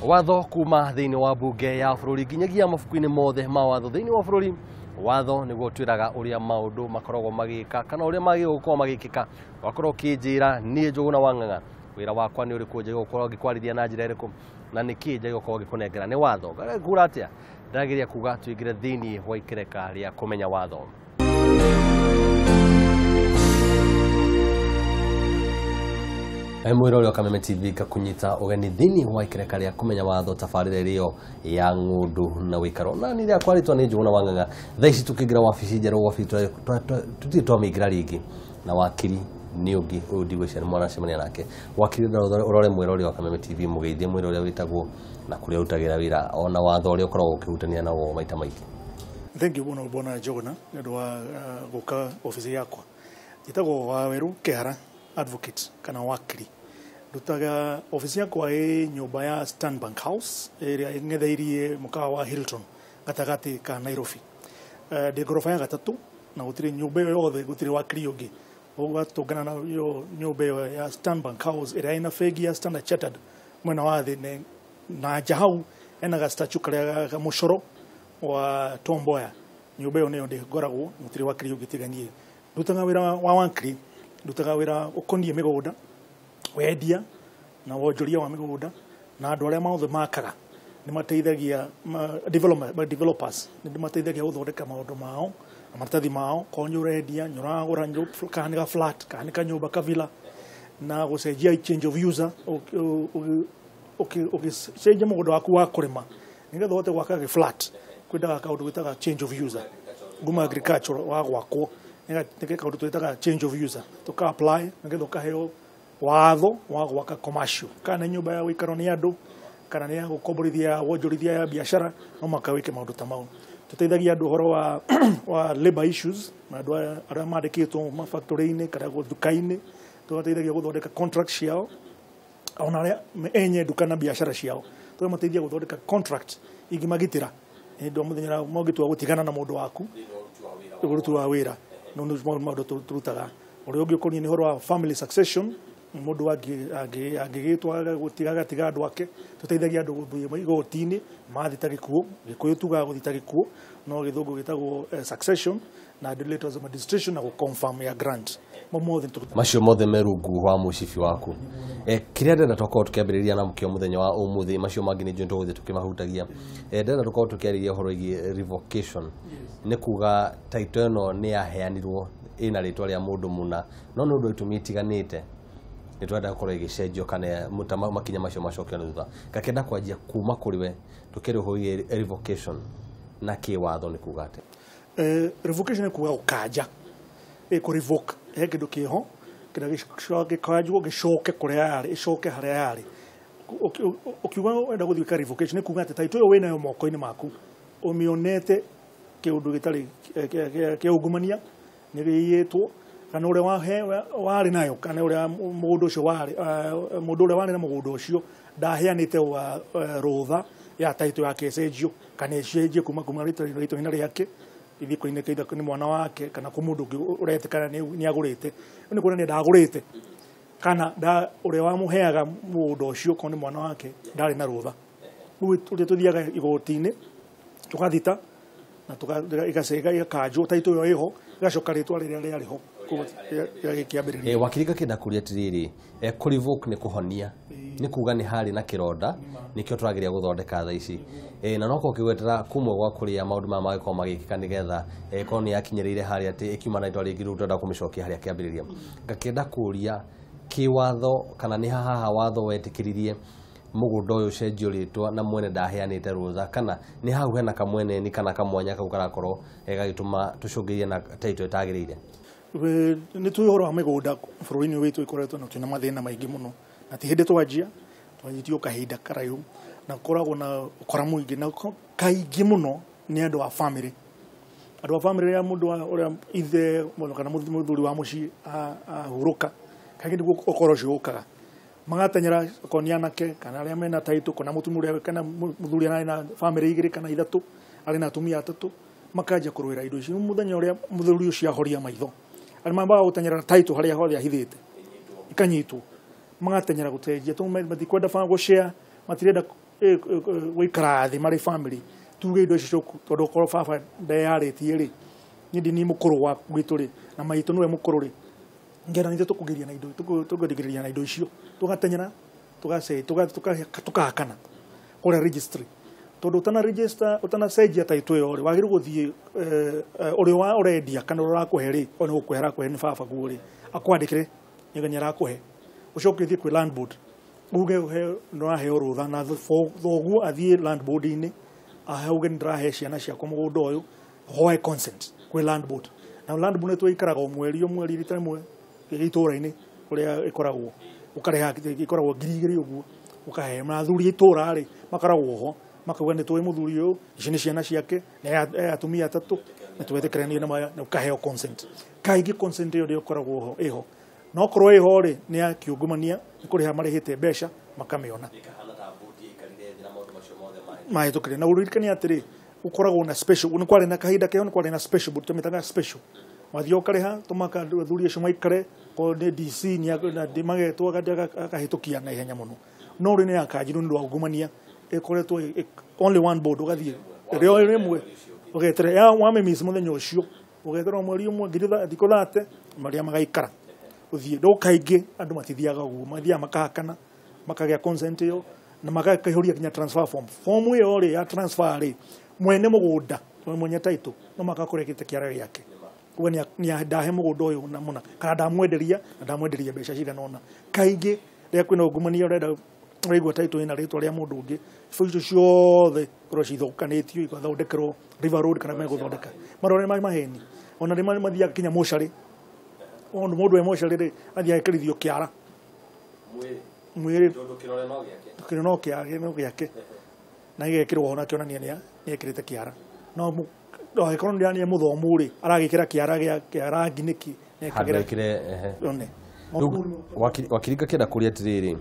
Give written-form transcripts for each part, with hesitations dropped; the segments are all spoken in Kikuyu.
Watho kuma thĩinĩ wa bunge ya bũrũri nginyagia mabuku-inĩ mothe ma watho thĩinĩ wa bũrũri. Watho nĩguo twĩraga ũrĩa maũndũ makoragwo magĩka kana ũrĩa magĩrĩirwo gũkorwo magĩkĩka. Wakorwo ũkĩnjĩra niĩ Njũgũna wa Ng'ang'a wĩra wakwa nĩ ũrĩkũ, njagĩrĩirwo gũkorwo ngĩkwarĩria na njĩra ĩrĩkũ na nĩkĩ njagĩrĩirwo gũkorwo ngĩkũnengera nĩ watho. Ngakura atĩa? Ndageria kuga tuingĩre thĩinĩ wa ikereka rĩa kũmenya watho. Mwĩrore wa Kameme TV ngakunyita ũgeni thĩinĩ wa ikereka rĩa kũmenya watho tabarĩra ĩrĩo ya ng'ũndũ na wĩikaro. Na nĩ rĩakwa rĩtwa nĩ Njũgũna wa Ng'ang'a. Thaa ici tũkĩingĩra wabici njerũ, wabici tũtirĩ twamĩingĩra rĩngĩ, na wakiri nĩ ũngĩ ũyũ ndigwĩciria nĩ mwanacemania nake. Wakiri ũrore mwĩrore wa Kameme TV mũgeithie mwĩrore ũrĩa wĩtagwo na kũrĩa ũrutagĩra wĩra ona watho ũrĩa ũkoragwo ũkĩhutania naguo maita maingĩ. Thank you mũno bwana Njũgũna nĩ ũndũ wa gũka obici yakwa. Njĩtagwo Waweru Kĩhara, advocate kana wakiri. Ndutaga obici yakwa ĩ nyũmba ya Stanbank House ĩrĩa ĩng'etheirie mũkawa wa Hilton gatagatĩ ka Nairobi. Ndĩ ngoroba ya gatatũ na gũtirĩ nyũmba ĩyo yothe gũtirĩ wakiri ũngĩ. Ũgatũngana na nyũmba ĩyo ya Stanbank House ĩrĩa ĩna bengi ya Standard Chartered mwena wa thĩ, na nja hau hena ga statue karĩa ga mũcoro wa Tom Mboya. Nyũmba ĩyo nĩyo ndĩngoragwo, gũtirĩ wakiri ũngĩ tiga niĩ. Ndutaga wĩra wa wakiri, ndutaga wĩra ũkoniĩ mĩgũnda, wendia na wonjoria wa mĩgũnda, na andũ arĩa mothe makaga nĩ mateithagia developers nĩ mateithagia gũthondeka maũndũ mao na maratathi mao, korwo nĩ ũrendia, nĩ ũragũra kana nĩ ga flat kana nĩ kanyũmba ka villa, na gũcenjia change of user, ũgĩcenjia mũgũnda waku wa kũrĩma nĩgetha ũhote gwaka gĩ flat, kwendaga kaũndũ gwĩtaga change of user, nguma agriculture wa gwakwo nĩ kaũndũ twĩtaga change of user, tũka apply nĩgetha ũkaheo watho wa gwaka commercial, kana nyũmba ya gũikarwo nĩ andũ kana nĩ ya gũkomborithia wonjorithia ya biacara, no mũhaka wĩke maũndũ ta mau. Tũteithagia andũ ũhoro wa labor issues, andũ arĩa mandĩkĩtwo mafactory-inĩ kana nduka-inĩ, tũgateithagia gũthondeka contract ciao, ona arĩa enye nduka na biacara ciao tũkamateithia gũthondeka contract ingĩmagitĩra hĩndĩ o mũthenya mangĩtua gũtigana na mũndũ waku ũruti wa wĩra. No nĩ maũndũ tũrutaga. Ũrĩa ũngĩ ũkoniĩ nĩ ũhoro wa family succession, mũndũ angĩgĩtwo gũtiga agatiga andũ ake, tũteithagia andũ gũthiĩ igoti-inĩ mathiĩ ta gĩkuũ. Gĩkũyũ tugaga gũthiĩ ta gĩkuũ, no gĩthũngũ gĩtagwo succession na letters of administration na gũ-confirm ya grant. Macio mothe me rungu wa mũcibi waku. Kĩrĩa ndĩrenda tũkorwo tũkĩambĩrĩria na mũkĩo mũthenya wa ũmũthĩ, macio mangĩ nĩ njũĩ tũgũthiĩ tũkĩmahutagia. Ndĩrenda tũkorwo tũkĩarĩria ũhoro wĩgiĩ revocation. Nĩ kuga title ĩno nĩ yaheanirwo ĩna rĩtwa rĩa mũndũ mũna, no nĩ ũndũ wa itũmi itiganĩte nĩ tũrenda gũkorwo ĩgĩcenjio kana makinya macio macokio na thutha. Ngakĩenda kwanjia kuma kũrĩ we tũkĩaria ũhoro wĩgiĩ revocation na kĩwatho nĩ kuga atĩa? Revocation nĩ kuga gũkanja, kũ revoke he kĩndũ kĩho kĩrĩa gĩkanjwo gĩcoke kũrĩa yarĩ, ĩcoke harĩa yarĩ. Ũkiuga wenda gũthiĩ gwĩka revocation nĩ kuga atĩ title ĩyo wĩnayo moko-inĩ maku ũmĩonete kĩũndũ gĩtarĩ kĩa ungumania, nĩ gĩiyĩtwo, kana ũrĩa warĩ nayo kana ũrĩa mũgũnda ũcio warĩ, mũndũ ũrĩa warĩ na mũgũnda ũcio ndaheanĩte rũtha ya title yake ĩcenjio kana ĩcenjie kuma rĩtwa-inĩ rĩake ithiĩ kũinĩka nĩ mwana wake kana kũ mũndũ ũngĩ ũretĩkana nĩ agũrĩte. Nĩ kuonania ndagũrĩte kana ũrĩa wamũheaga mũgũnda ũcio korwo nĩ mwana wake ndarĩ na rũtha. Rĩu ũrĩa tũthiaga igoti-inĩ tũgathita na ĩgakanjwo title ĩyo ĩho ĩgacoka rĩtwa rĩrĩa rĩarĩ ho gĩkĩambĩrĩria. Wakiri ngakĩenda kũria atĩrĩrĩ, kũ revoke nĩ kũhonia, nĩ kuga nĩ harĩ na kĩronda nĩkĩo tũrageria gũthondeka thaa ici, na no korwo ũkĩgwetera kumwe gwa kũrĩa maũndũ maya mangĩkorwo magĩkĩka nĩgetha korwo nĩ yakinyĩrĩire harĩa atĩ ĩkiuma na rĩtwa rĩngĩ rĩu tũrenda kũmĩcokia harĩa kĩambĩrĩria. Ngakĩenda kũria kĩwatho kana nĩ haha watho wetĩkĩririe mũgũnda ũyũ ũcenjio rĩtwa na mwene ndaheanĩte rũtha, kana nĩ hau hena kamweneni kana kamwanya kau karakorwo gagĩtũma tũcũngĩrĩrie na title ĩtagĩrĩire? Nĩ tũĩ ũhoro wa mĩgũnda bũrũri-inĩ witũ ĩkoretwo na twĩna mathĩna maingĩ mũno, na ti hĩndĩ twanjia, twanjĩtie o kahinda karaihu, na gũkoragwo na ũkora mũingĩ, na kaingĩ mũno nĩ andũ a bamĩrĩ. Andũ a bamĩrĩ rĩrĩa mũndũ ũrĩa ithe kana mũthuri wa mũciĩ ahurũka, kaingĩ nĩguo ũkora ũcio ũkaga. Magateng'era okorwo nĩ anake kana arĩa mena title kana mũtumia ũrĩa kana mũthuri arĩ na bamĩrĩ igĩrĩ kana ithatũ, arĩ na atumia atatũ, makanjia kũrũĩra indo ici. Mũthenya ũrĩa mũthuri ũcio ahoria maitho, arĩa mambaga gũteng'era title harĩa hothe ahithĩte ikanyitwo, magateng'era gũcenjia tondũ matikwenda gũshare, matirenda gũikara thĩ marĩ family tuge indo icio tondũ korwo baba ndeyarĩtie rĩ niĩ ndi ni mũkũrũ wa gwitũ rĩ na maitũ nĩwe mũkũrũ rĩ ngena nithe tũkũgeria na indo tũkũgeria na indo icio tũgatenyera tũkahakana kũrĩa registry tondũ ũtana register ũtanacenjia title ĩyo rĩ wagĩrĩirwo gũthiĩ ũrĩa wa ũrendia kana ũrĩa ũrakũhe rĩ o nĩ gũkũhe arakũhe nĩ baba guo rĩ akwandĩkĩre nĩgetha nĩ arakũhe ũcoke ũthiĩ kwĩ land board uge nĩ ũraheo rũtha na thoguo athiĩ land board-inĩ auge nĩ ndĩrahe ciana ciakwa mũgũnda ũyũ hoe consent kwĩ land board na land board nĩ tũikaraga o mweri rita rĩmwe itũra-inĩ kũrĩa ĩkoragwo ũkarĩha ĩkoragwo 2,000 ũguo ũkahe na athuri a itũra rĩ makoragwo ho makauga nĩ tũĩ mũthuri ũyũ ici nĩ ciana ciake nĩ atumia atatũ nĩ twetĩkĩranire na maya na ũkaheo consent kaingĩ consent ĩyo nĩyo ĩkoragwo ho ĩho no korwo ĩho rĩ nĩ ya kĩungumania nĩ kũrĩha marĩhĩte mbeca makamĩona mahĩtũkire na ũririkane atĩrĩ ũkoragwo na special nĩ kwarĩ na kahinda keho nĩ kwarĩ na special board tũmĩtaga special wathiĩ ũkarĩha tũmaka athuri acio maikare korwo nĩ DC nĩ magetwo akahĩtũkia na ihenya mũno no rĩ nĩ yakanjirwo nĩ ũndũ wa ungumania ĩkoretwo only one board ũgathiĩ rĩmwe ũgeterera ya wamĩmiss mũthenya ũcio ũgeterera mweri ũmwe nginya thikũ thate marĩa magaikara ũthiĩ no kaingĩ andũ matithiaga ũguo mathiaga makahakana makagĩa consent ĩyo na makahũria nginya transfer form form ĩyo rĩ ya transfer rĩ mwene mũgũnda mwenye title no makakorwo ekĩrĩte kĩara gĩake uga nĩ ndahe mũgũnda ũyũ na mũna kana ndamwenderia na ndamwenderia mbeca cigana ũna kaingĩ rĩrĩa kwĩna ungumania ũrenda ũraigua title ĩna rĩtwa rĩa mũndũ ũngĩ indo icio ciothe ikorwo cithũkanĩtio igathondekerwo River Road kana megũthondeka marore ma maheni ona rĩ mathiaga nginya mocarĩ mũndũ e mocarĩ rĩ athiaga ekĩrithio kĩara mwĩrĩ kĩrore no gĩake na gĩgekĩrwo ho na kĩonania nĩ ekĩrĩte kĩara no angĩkorwo nĩ mũthomu rĩ aragĩkĩra kĩara kĩa rangi nĩkĩ nĩekĩra wakiri ngakĩenda kũria atĩrĩrĩ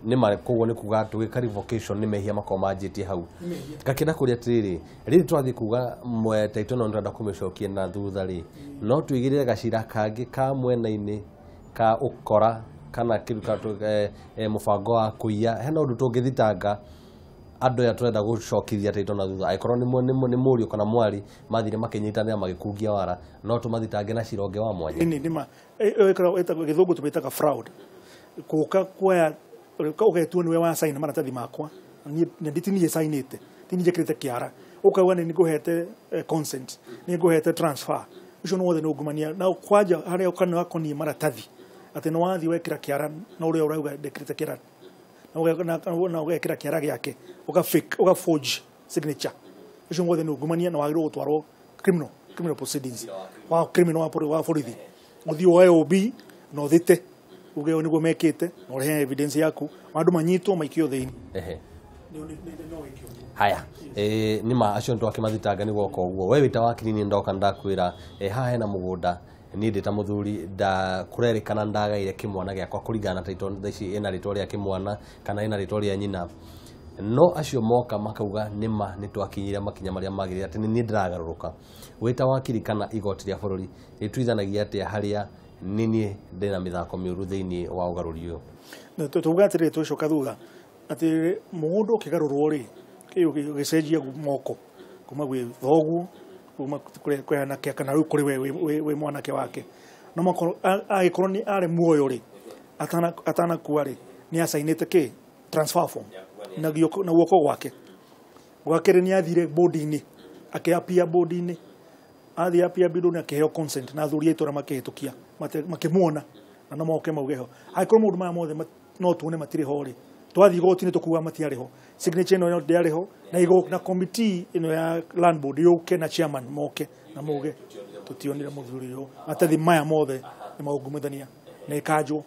nĩ ma koguo nĩ kuga tũgĩka revocation nĩ mehia makorwo manjĩtie hau ngakĩenda kũria atĩrĩrĩ rĩrĩ twathiĩ kuga title ĩno nĩtũrenda kũmĩcokia na thutha rĩ no tũigĩrĩre gacira kangĩ ka mwena-inĩ ka ũkora kana kĩndũ mũbango wa kũiya hena ũndũ tũngĩthitanga andũ aya tũrenda gũcokithia title na thutha angĩkorwo nĩ mũriũ kana mwarĩ mathire makĩnyitanĩra magĩkungia wara no tũmathitange na cira ũngĩ wa mwanya nĩ ma ĩtagwo gĩthũngũ tũmĩtaga fraud kũka kuoya ũgetua nĩwe wa sign maratathi makwa niĩ ti niĩ sainĩte ti niĩ njĩkĩrĩte kĩara ũkauga nĩ ngũhete consent nĩ ngũhete transfer ũcio nĩ wothe nĩ ungumania na kwanja harĩa kana wakoniĩ maratathi atĩ nĩ wathiĩ wekĩra kĩara na ũrĩa ũrauga ndekĩrĩte kĩara na ũgekĩra kĩara gĩake ũga fake ũga forge signature ũcio wothe nĩ ungumania na wagĩrĩirwo gũtwarwo criminal proceedings wa criminal wa borithi ũthiĩ woe OB na ũthite uge ũyũ nĩguo mekĩte na ũrehe evidence yaku andũ manyitwo maikio thĩinĩ haya nĩ ma acio nĩ twakĩmathitanga nĩ goka ũguo we wĩta wakiri nĩ ndoka ndakwĩra haha hena mũgũnda niĩ ndĩ ta mũthuri kũrerĩkana ndagaire kĩmwana gĩakwa kũringana na title thaa ici ĩna rĩtwa rĩa kĩmwana kana ĩna rĩtwa rĩa nyina no acio moka makauga nĩma nĩ twakinyire makinya marĩa magĩrĩire atĩ nĩ niĩ ndĩragarũrũka wĩta wakiri kana igoti rĩa bũrũri rĩtuithanagia atĩa harĩa nĩ niĩ ndĩna mĩthako mĩũru thĩinĩ wa ũgarũri ũyũ tuuga atĩrĩrĩ twĩcoka thutha atĩ mũgũnda ũkĩgarũrwo rĩ ũgĩcenjia moko kuma gwĩ thoguo kuma kũrĩ anake kana rĩu kũrĩ we wĩ mwanake wake no makorwo agĩkorwo nĩ arĩ muoyo rĩ atanakua rĩ nĩ acainĩte kĩ transfer form na guoko gwake gwakerĩ nĩ athire board-inĩ akĩapia board-inĩ athiĩ apia board-inĩ akĩheo consent na athuri a itũra makĩhĩtũkia makĩmuona na no moke mauge ho angĩkorwo maũndũ maya mothe no tuone matirĩ ho rĩ twathiĩ igoti-inĩ tũkuga matiarĩ ho signature ĩno ndĩarĩ ho na na committee ĩno ya land board yũke na chairman moke na mauge tũtionire mũthuri ũyũ maratathi maya mothe nĩ maungumithania na ĩkanjwo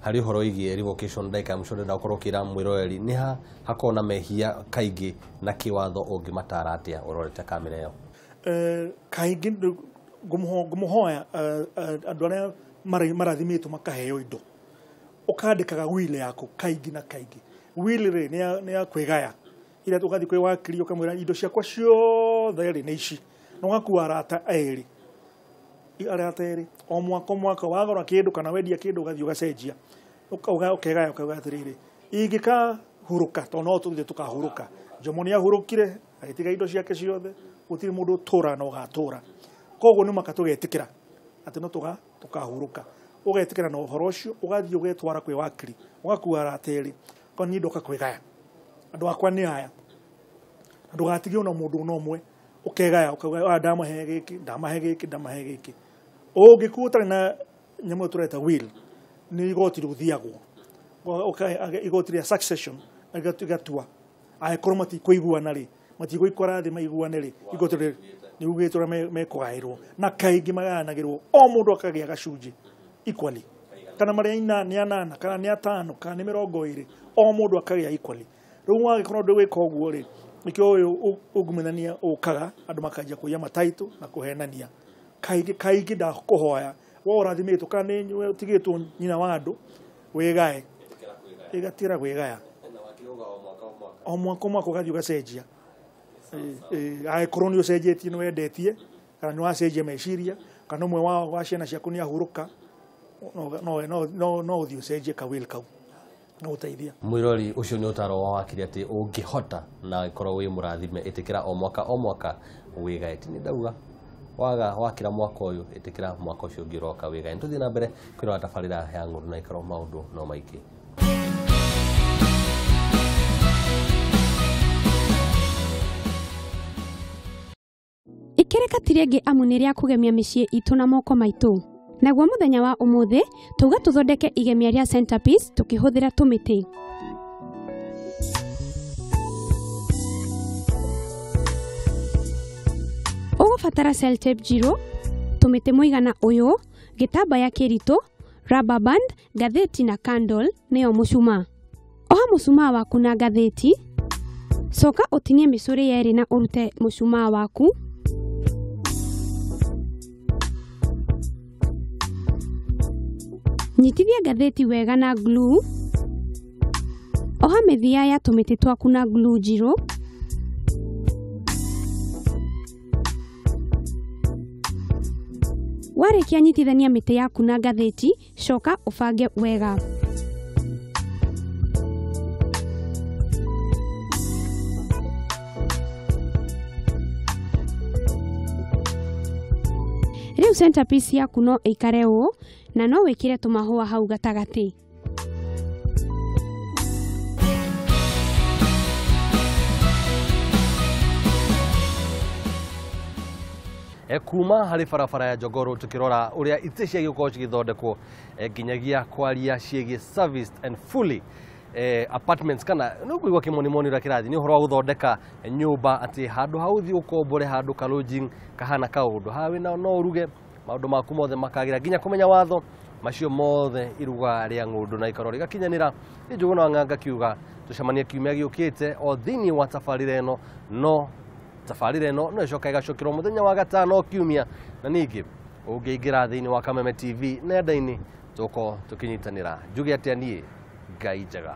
harĩ ũhoro wĩgiĩ revocation ndagĩka ya mũico ndĩrenda gũkorwo ũkĩra mwĩroreri nĩ ha hakoragwo na mehia kaingĩ na kĩwatho ũngĩmatara atĩa ũrorete kamera ĩyo kaingĩ ngũmũhoya andũ arĩa marathimĩtwo makaheo indo ũkandĩkaga will yaku kaingĩ na kaingĩ will rĩ nĩ ya kwĩgaya ira ũgathiĩ kwĩ wakiri ũkamwĩra indo ciakwa ciothe rĩ nĩ ici na ũgakua arata erĩ o mwaka wagũra kĩndũ kana wendia kĩndũ ũgathiĩ ũgacenjia ũkegaya ũkauga atĩrĩrĩ ingĩka hurũka tondũ no tũthiĩ tũkahurũka. Jomo nĩ ahurũkire agĩtiga indo ciake ciothe, gũtirĩ mũndũ ũtũraga na ũgatũra. Koguo nĩ mũhaka tũgetĩkĩra atĩ no tũkahurũka. Ũgetĩkĩra na ũhoro ũcio, ũgathiĩ ũgetwara kwĩ wakiri, ũgakua arata erĩ, ũkauga niĩ ndoka kwĩgaya, andũ akwa nĩ aya, na ndũgatigie ona mũndũ ona ũmwe, ũkegaya ũkauga aya ndamahe gĩkĩ, ndamahe gĩkĩ, ndamahe gĩkĩ. Ũngĩkua ũtarĩ na nyamũ ĩyo tũreta will, nĩ igoti rĩthiagwo, igoti rĩa succession rĩgatua angĩkorwo matikũiguana rĩ, matigũikara thĩ maiguane rĩ, igoti rĩ nĩugĩte ũrĩa mekũgaĩrwo, na kaingĩ magayanagĩrwo o mũndũ akagĩa gacunjĩ equally, kana marĩa ina nĩ anana kana nĩ atano kana nĩ 20, o mũndũ akagĩa equally. Rĩu wagĩkorwo ndũgwĩka ũguo rĩ, nĩkĩo ũyũ ungumania ũkaga andũ makanjia kũiya mataitũ na kũhenania. Kaingĩ kaingĩ ndakũhoya we ũrathimĩtwo kana nĩ ũtigĩtwo nyina wa andũ, wĩgae, ĩgatĩra kwĩgaya o mwaka o mwaka ũgathiĩ ũgacenjia. Angĩkorwo nĩ ũcenjetie nĩ wendetie kana nĩ wacenjia meciria kana ũmwe wa ciana ciaku nĩ ahurũka, no ũthiĩ ũcenjie ka will kau no ũteithia. Mwirori ũcio nĩ ũtaro wa wakiri atĩ ũngĩhota na ĩkorwo wĩ mũrathime, ĩtĩkĩra o mwaka o mwaka wĩgae. Ti nĩ ndauga waga wakira mwaka ũyũ, ĩtĩkĩra mwaka ũcio ũngĩ ũroka wĩgae. Nĩtũthiĩ na mbere kwĩrora tabarĩra ya ng'ũndũ na ikorwo maũndũ no maingĩ. Ikereka ti rĩngĩ amu nĩ rĩa kũgemia mĩciĩ itũ na moko maitũ. Naguo mũthenya wa ũmũthĩ tuga tũthondeke igemia rĩa centerpiece tũkĩhũthĩra tũmĩtĩ. Ũgũbatara sellotape njirũ, tũmĩtĩ mũigana ũyũ, gĩtambaya kĩritũ, rubber band, ngathĩti na candle nĩyo mũcumaa. Oha mũcumaa waku na ngathĩti, coka ũtinie mĩcũrĩ yerĩ na ũrute mũcumaa waku. Nyitithia ngathĩti wega na glue. Oha mĩthia ya tũmĩtĩ twaku na glue njirũ. Warĩkia nyitithania mĩtĩ yaku na ngathĩti, coka ũbange wega. Rĩu centerpiece yaku no ĩikare ũũ na no wĩkĩre tũmahũa hau gatagatĩ. Kuma harĩ barabara ya Jogoo tukĩrora ũrĩa itĩ cia gĩkorwo cigĩthondekwo nginyagia kwaria ciĩgiĩ serviced and fully apartments kana nĩ ũkũigua kĩmonimoni ũrĩa kĩrathiĩ nĩ ũhoro wa gũthondeka nyũmba atĩ handũ ha ũthiĩ ũkombore handũ ka lodging kahana kaũndũ haha wĩna no ũruge maũndũ maku mothe makagĩra nginya kũmenya watho macio mothe iruga rĩa ng'ũndũ na ikorwo rĩgakinyanĩra. Nĩ Njũgũna wa Ng'anga kiuga tũcemanie kiumia gĩũkĩte o thĩinĩ wa tabarĩra ĩno, no tabarĩra ĩno no ĩcoka ĩgacokerwo mũthenya wa gatano kiumia, na ningĩ ũngĩingĩra thĩinĩ wa Kameme TV nenda-inĩ tũkorwo tũkĩnyitanĩra. Njuge atĩa niĩ, Ngai njega.